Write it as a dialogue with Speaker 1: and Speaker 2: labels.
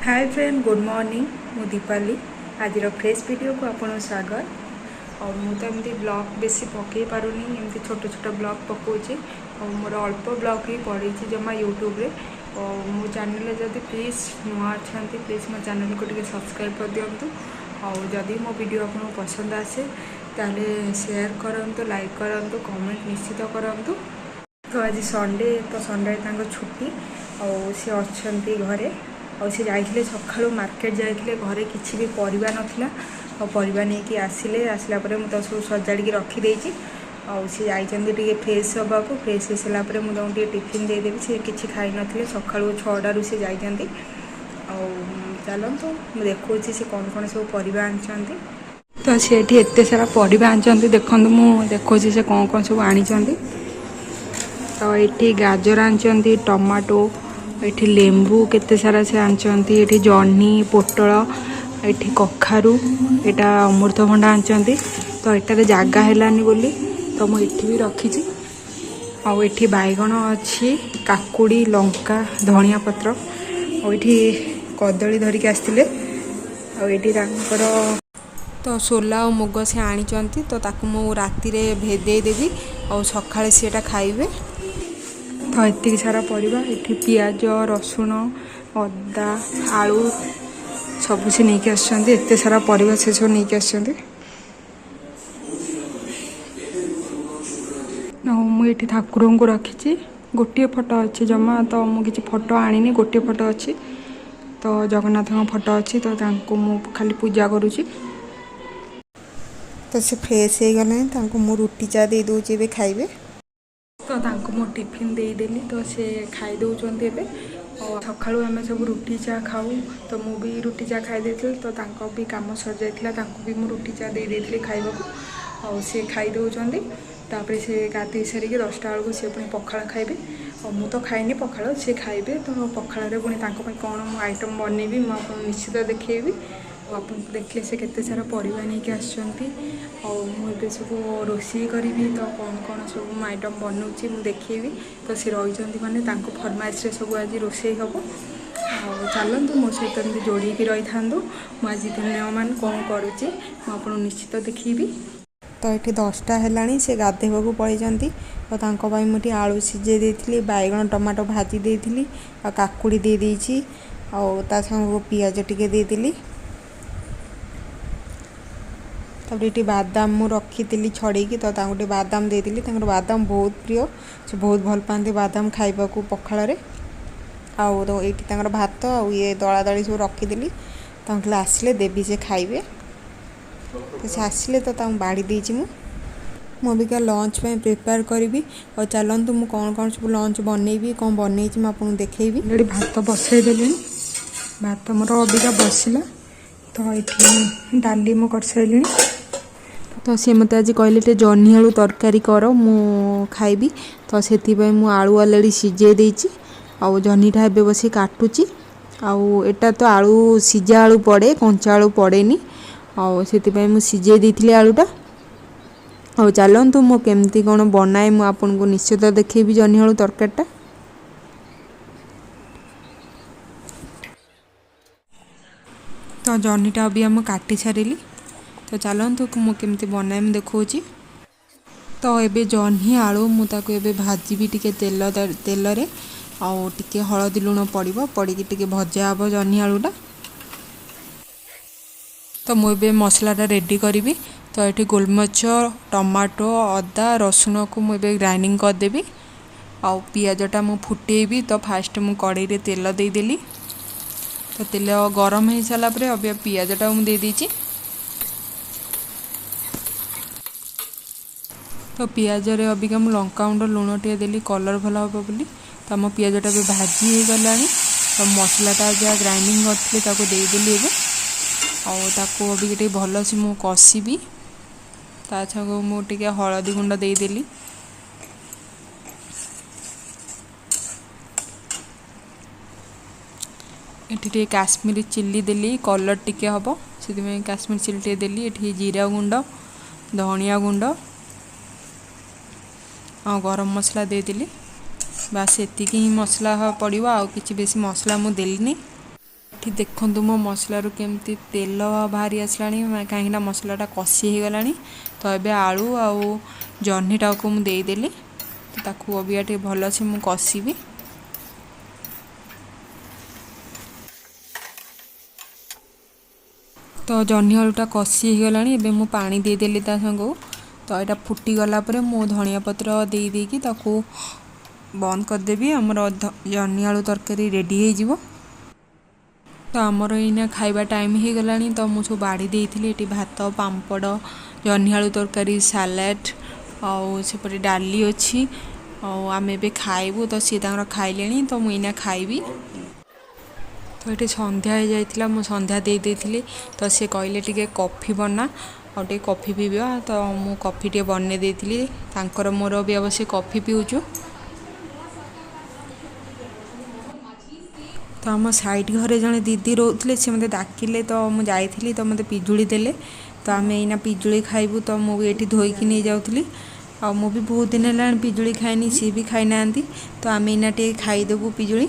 Speaker 1: ହାଏ friend, good morning. ମୁଁ ଦୀପାଲି। ଆଜିର fresh ଭିଡ଼ିଓକୁ ଆପଣଙ୍କୁ ସ୍ୱାଗତ। ଆଉ ମୁଁ ତ ଏମିତି ବ୍ଲଗ୍ ବେଶୀ ପକାଇ ପାରୁନି, ଏମିତି ଛୋଟ ଛୋଟ ବ୍ଲଗ୍ ପକାଉଛି। ଆଉ ମୋର ଅଳ୍ପ ବ୍ଲଗ୍ ହିଁ ପଡ଼ିଛି ଜମା ୟୁଟ୍ୟୁବରେ। ଆଉ ମୋ ଚ୍ୟାନେଲରେ ଯଦି ପ୍ଲିଜ୍ ନୂଆ ଅଛନ୍ତି, ପ୍ଲିଜ୍ ମୋ ଚ୍ୟାନେଲକୁ ଟିକେ ସବସ୍କ୍ରାଇବ୍ କରିଦିଅନ୍ତୁ। ଆଉ ଯଦି ମୋ ଭିଡ଼ିଓ ଆପଣଙ୍କୁ ପସନ୍ଦ ଆସେ, ତାହେଲେ ସେୟାର କରନ୍ତୁ, ଲାଇକ୍ କରନ୍ତୁ, କମେଣ୍ଟ ନିଶ୍ଚିତ କରନ୍ତୁ। ତ ଆଜି ସଣ୍ଡେ, ତ ସଣ୍ଡେରେ ତାଙ୍କ ଛୁଟି ଆଉ ସେ ଅଛନ୍ତି ଘରେ। ଆଉ ସେ ଯାଇଥିଲେ ସକାଳୁ ମାର୍କେଟ ଯାଇଥିଲେ, ଘରେ କିଛି ବି ପରିବା ନଥିଲା ଆଉ ପରିବା ନେଇକି ଆସିଲେ। ଆସିଲା ପରେ ମୁଁ ତାକୁ ସବୁ ସଜାଡ଼ିକି ରଖିଦେଇଛି। ଆଉ ସେ ଯାଇଛନ୍ତି ଟିକେ ଫ୍ରେଶ୍ ହେବାକୁ। ଫ୍ରେଶ୍ ହେଇସାରିଲା ପରେ ମୁଁ ତାଙ୍କୁ ଟିକେ ଟିଫିନ୍ ଦେଇଦେବି। ସେ କିଛି ଖାଇନଥିଲେ, ସକାଳୁ 6ଟାରୁ ସେ ଯାଇଛନ୍ତି। ଆଉ ଚାଲନ୍ତୁ, ମୁଁ ଦେଖାଉଛି ସେ କ'ଣ କ'ଣ ସବୁ ପରିବା ଆଣିଛନ୍ତି। ତ ସେ ଏଠି ଏତେ ସାରା ପରିବା ଆଣିଛନ୍ତି, ଦେଖନ୍ତୁ, ମୁଁ ଦେଖାଉଛି ସେ କ'ଣ କ'ଣ ସବୁ ଆଣିଛନ୍ତି। ତ ଏଠି ଗାଜର ଆଣିଛନ୍ତି, ଟମାଟୋ, ଏଠି ଲେମ୍ବୁ କେତେ ସାରା ସେ ଆଣିଛନ୍ତି, ଏଠି ଜହ୍ନି, ପୋଟଳ, ଏଠି କଖାରୁ, ଏଇଟା ଅମୃତଭଣ୍ଡା ଆଣିଛନ୍ତି। ତ ଏଟାରେ ଜାଗା ହେଲାନି ବୋଲି ତ ମୁଁ ଏଠି ବି ରଖିଛି। ଆଉ ଏଠି ବାଇଗଣ ଅଛି, କାକୁଡ଼ି, ଲଙ୍କା, ଧନିଆ ପତ୍ର ଆଉ ଏଠି କଦଳୀ ଧରିକି ଆସିଥିଲେ। ଆଉ ଏଠି ତାଙ୍କର ତ ସୋଲା ଆଉ ମୁଗ ସେ ଆଣିଛନ୍ତି, ତ ତାକୁ ମୁଁ ରାତିରେ ଭେଦେଇ ଦେବି ଆଉ ସକାଳେ ସେଟା ଖାଇବେ। ତ ଏତିକି ସାରା ପରିବା, ଏଠି ପିଆଜ, ରସୁଣ, ଅଦା, ଆଳୁ ସବୁ ସେ ନେଇକି ଆସିଛନ୍ତି। ଏତେ ସାରା ପରିବା ସେ ସବୁ ନେଇକି ଆସିଛନ୍ତି। ଆଉ ମୁଁ ଏଠି ଠାକୁରଙ୍କୁ ରଖିଛି। ଗୋଟିଏ ଫଟୋ ଅଛି ଜମା, ତ ମୁଁ କିଛି ଫଟୋ ଆଣିନି। ଗୋଟିଏ ଫଟୋ ଅଛି, ତ ଜଗନ୍ନାଥଙ୍କ ଫଟୋ ଅଛି, ତ ତାଙ୍କୁ ମୁଁ ଖାଲି ପୂଜା କରୁଛି।
Speaker 2: ତ ସେ ଫ୍ରେଶ୍ ହେଇଗଲେଣି, ତାଙ୍କୁ ମୁଁ ରୁଟି ଚା ଦେଇ ଦେଉଛି, ଏବେ ଖାଇବେ।
Speaker 1: ତ ତାଙ୍କୁ ମୁଁ ଟିଫିନ୍ ଦେଇଦେଲି, ତ ସେ ଖାଇ ଦେଉଛନ୍ତି ଏବେ। ଆଉ ସକାଳୁ ଆମେ ସବୁ ରୁଟି ଚା ଖାଉ, ତ ମୁଁ ବି ରୁଟି ଚା ଖାଇ ଦେଇଥିଲି। ତ ତାଙ୍କ ବି କାମ ସରିଯାଇଥିଲା, ତାଙ୍କୁ ବି ମୁଁ ରୁଟି ଚା ଦେଇ ଦେଇଥିଲି ଖାଇବାକୁ ଆଉ ସେ ଖାଇ ଦେଉଛନ୍ତି। ତାପରେ ସେ ଗାଧେଇ ସାରିକି 10ଟା ବେଳକୁ ସେ ପୁଣି ପଖାଳ ଖାଇବେ। ଆଉ ମୁଁ ତ ଖାଇନି ପଖାଳ, ସେ ଖାଇବେ। ତ ପଖାଳରେ ପୁଣି ତାଙ୍କ ପାଇଁ କ'ଣ ମୁଁ ଆଇଟମ୍ ବନେଇବି, ମୁଁ ଆପଣଙ୍କୁ ନିଶ୍ଚିତ ଦେଖେଇବି। ଆଉ ଆପଣଙ୍କୁ ଦେଖିଲେ ସେ କେତେ ସାରା ପରିବା ନେଇକି ଆସିଛନ୍ତି। ଆଉ ମୁଁ ଏବେ ସବୁ ରୋଷେଇ କରିବି, ତ କ'ଣ କ'ଣ ସବୁ ମୁଁ ଆଇଟମ୍ ବନଉଛି ମୁଁ ଦେଖେଇବି। ତ ସେ ରହିଛନ୍ତି ମାନେ ତାଙ୍କ ଫରମାଇଶରେ ସବୁ ଆଜି ରୋଷେଇ ହେବ। ଆଉ ଚାଲନ୍ତୁ, ମୋ ସହିତ ଏମିତି ଯୋଡ଼ିକି ରହିଥାନ୍ତୁ। ମୁଁ ଆଜି ଦିନମାନ କ'ଣ କରୁଛି, ମୁଁ ଆପଣଙ୍କୁ ନିଶ୍ଚିତ ଦେଖେଇବି।
Speaker 2: ତ ଏଠି 10ଟା ହେଲାଣି, ସେ ଗାଧେଇବାକୁ ପଳେଇଛନ୍ତି। ତ ତାଙ୍କ ପାଇଁ ମୁଁ ଏଠି ଆଳୁ ସିଝେଇ ଦେଇଥିଲି, ବାଇଗଣ ଟମାଟୋ ଭାଜି ଦେଇଥିଲି ଆଉ କାକୁଡ଼ି ଦେଇ ଦେଇଛି ଆଉ ତା ସାଙ୍ଗକୁ ପିଆଜ ଟିକେ ଦେଇଦେଲି। ତାପରେ ଏଠି ବାଦାମ ମୁଁ ରଖିଥିଲି ଛଡ଼େଇକି, ତ ତାଙ୍କୁ ଟିକେ ବାଦାମ ଦେଇଦେଲି। ତାଙ୍କର ବାଦାମ ବହୁତ ପ୍ରିୟ, ସେ ବହୁତ ଭଲ ପାଆନ୍ତି ବାଦାମ ଖାଇବାକୁ ପଖାଳରେ। ଆଉ ତ ଏଇଠି ତାଙ୍କର ଭାତ ଆଉ ଇଏ ଦଳା ଦଳି ସବୁ ରଖିଦେଲି। ତାଙ୍କୁ ଆସିଲେ ଦେବି, ସେ ଖାଇବେ। ତ ସେ ଆସିଲେ, ତ ତାଙ୍କୁ ବାଢ଼ି ଦେଇଛି। ମୁଁ ମୁଁ ଅବିକା ଲଞ୍ଚ ପାଇଁ ପ୍ରିପେୟାର କରିବି। ଆଉ ଚାଲନ୍ତୁ, ମୁଁ କ'ଣ କ'ଣ ସବୁ ଲଞ୍ଚ ବନେଇବି, କ'ଣ ବନେଇଛି ମୁଁ ଆପଣଙ୍କୁ ଦେଖେଇବି।
Speaker 1: ଏଠି ଭାତ ବସେଇ ଦେଲିଣି। ଭାତ ମୋର ଅବିକା ବସିଲା। ତ ଏଠି ଡାଲି ମୁଁ କରିସାରିଲିଣି।
Speaker 2: ତ ସିଏ ମୋତେ ଆଜି କହିଲେ, ଟିକେ ଜହ୍ନି ଆଳୁ ତରକାରୀ କର, ମୁଁ ଖାଇବି। ତ ସେଥିପାଇଁ ମୁଁ ଆଳୁ ଅଲରେଡ଼ି ସିଝେଇ ଦେଇଛି ଆଉ ଜହ୍ନିଟା ଏବେ ବସି କାଟୁଛି। ଆଉ ଏଟା ତ ଆଳୁ ସିଝା ଆଳୁ ପଡ଼େ, କଞ୍ଚା ଆଳୁ ପଡ଼େନି। ଆଉ ସେଥିପାଇଁ ମୁଁ ସିଝେଇ ଦେଇଥିଲି ଆଳୁଟା। ଆଉ ଚାଲନ୍ତୁ, ମୁଁ କେମିତି କ'ଣ ବନାଏ ମୁଁ ଆପଣଙ୍କୁ ନିଶ୍ଚିତ ଦେଖେଇବି ଜହ୍ନି ଆଳୁ ତରକାରୀଟା। ତ ଜହ୍ନିଟା ବି ମୁଁ କାଟି ସାରିଲି। ତ ଚାଲନ୍ତୁ, ମୁଁ କେମିତି ବନାଏ ମୁଁ ଦେଖାଉଛି। ତ ଏବେ ଜହ୍ନି ଆଳୁ ମୁଁ ତାକୁ ଏବେ ଭାଜିବି ଟିକେ ତେଲରେ ଆଉ ଟିକେ ହଳଦୀ ଲୁଣ ପଡ଼ିବ, ପଡ଼ିକି ଟିକେ ଭଜା ହେବ ଜହ୍ନି ଆଳୁଟା। ତ ମୁଁ ଏବେ ମସଲାଟା ରେଡ଼ି କରିବି। ତ ଏଠି ଗୋଲମରିଚ, ଟମାଟୋ, ଅଦା, ରସୁଣକୁ ମୁଁ ଏବେ ଗ୍ରାଇଣ୍ଡିଙ୍ଗ କରିଦେବି ଆଉ ପିଆଜଟା ମୁଁ ଫୁଟେଇବି। ତ ଫାଷ୍ଟ ମୁଁ କଡ଼େଇରେ ତେଲ ଦେଇଦେଲି। ତ ତେଲ ଗରମ ହେଇସାରିଲା ପରେ ଏବେ ପିଆଜଟା ମୁଁ ଦେଇଦେଇଛି। ତ ପିଆଜରେ ଅବିକା ମୁଁ ଲଙ୍କାଗୁଣ୍ଡ, ଲୁଣ ଟିକେ ଦେଲି, କଲର୍ ଭଲ ହେବ ବୋଲି। ତ ଆମ ପିଆଜଟା ଏବେ ଭାଜି ହେଇଗଲାଣି। ତ ମସଲାଟା ଯାହା ଗ୍ରାଇଣ୍ଡିଙ୍ଗ କରିଥିଲି, ତାକୁ ଦେଇଦେଲି ଏବେ। ଆଉ ତାକୁ ଅବିକା ଟିକେ ଭଲସେ ମୁଁ କଷିବି। ତା ସାଙ୍ଗକୁ ମୁଁ ଟିକେ ହଳଦୀ ଗୁଣ୍ଡ ଦେଇଦେଲି। ଏଠି ଟିକେ କାଶ୍ମୀରୀ ଚିଲି ଦେଲି, କଲର୍ ଟିକେ ହେବ ସେଥିପାଇଁ କାଶ୍ମୀର ଚିଲି ଟିକେ ଦେଲି। ଏଠି ଜିରା ଗୁଣ୍ଡ, ଧନିଆ ଗୁଣ୍ଡ ଆଉ ଗରମ ମସଲା ଦେଇଦେଲି। ବାସ୍, ଏତିକି ହିଁ ମସଲା ପଡ଼ିବ, ଆଉ କିଛି ବେଶୀ ମସଲା ମୁଁ ଦେଲିନି। ଏଠି
Speaker 1: ଏଠି ଦେଖନ୍ତୁ, ମୋ ମସଲାରୁ କେମିତି ତେଲ ବାହାରି ଆସିଲାଣି, କାହିଁକିନା ମସଲାଟା କଷି ହେଇଗଲାଣି। ତ ଏବେ ଆଳୁ ଆଉ ଜହ୍ନିଟାକୁ ମୁଁ ଦେଇଦେଲି। ତ ତାକୁ ଅବିକା ଟିକେ ଭଲସେ ମୁଁ କଷିବି। ତ ଜହ୍ନି ଆଳୁଟା କଷି ହେଇଗଲାଣି, ଏବେ ମୁଁ ପାଣି ଦେଇଦେଲି ତା ସାଙ୍ଗକୁ। ତ ଏଇଟା ଫୁଟିଗଲା ପରେ ମୁଁ ଧନିଆ ପତ୍ର ଦେଇ ଦେଇକି ତାକୁ ବନ୍ଦ କରିଦେବି। ଆମର ଜହ୍ନି ଆଳୁ ତରକାରୀ ରେଡ଼ି ହେଇଯିବ। ତ ଆମର ଏଇନା ଖାଇବା ଟାଇମ୍ ହେଇଗଲାଣି। ତ ମୁଁ ସବୁ ବାଢ଼ି ଦେଇଥିଲି ଏଠି ଭାତ, ପାମ୍ପଡ଼, ଜହ୍ନି ଆଳୁ ତରକାରୀ, ସାଲାଡ଼ ଆଉ ସେପଟେ ଡାଲି ଅଛି, ଆଉ ଆମେ ଏବେ ଖାଇବୁ। ତ ସିଏ ତାଙ୍କର ଖାଇଲେଣି, ତ ମୁଁ ଏଇନା ଖାଇବି। ତ ଏଠି ସନ୍ଧ୍ୟା ହେଇଯାଇଥିଲା, ମୁଁ ସନ୍ଧ୍ୟା ଦେଇ ଦେଇଥିଲି। ତ ସେ କହିଲେ ଟିକେ କଫି ବନା ଆଉ ଟିକେ କଫି ପିଇବା। ତ ମୁଁ କଫି ଟିକେ ବନେଇ ଦେଇଥିଲି, ତାଙ୍କର ମୋର ବି ଅବଶ୍ୟ କଫି ପିଉଛୁ। ତ ଆମ ସାଇଡ଼୍ ଘରେ ଜଣେ ଦିଦି ରହୁଥିଲେ, ସେ ମୋତେ ଡାକିଲେ, ତ ମୁଁ ଯାଇଥିଲି। ତ ମୋତେ ପିଜୁଳି ଦେଲେ, ତ ଆମେ ଏଇନା ପିଜୁଳି ଖାଇବୁ। ତ ମୁଁ ବି ଏଇଠି ଧୋଇକି ନେଇଯାଉଥିଲି, ଆଉ ମୁଁ ବି ବହୁତ ଦିନ ହେଲାଣି ପିଜୁଳି ଖାଇନି, ସିଏ ବି ଖାଇନାହାନ୍ତି। ତ ଆମେ ଏଇନା ଟିକେ ଖାଇଦେବୁ ପିଜୁଳି।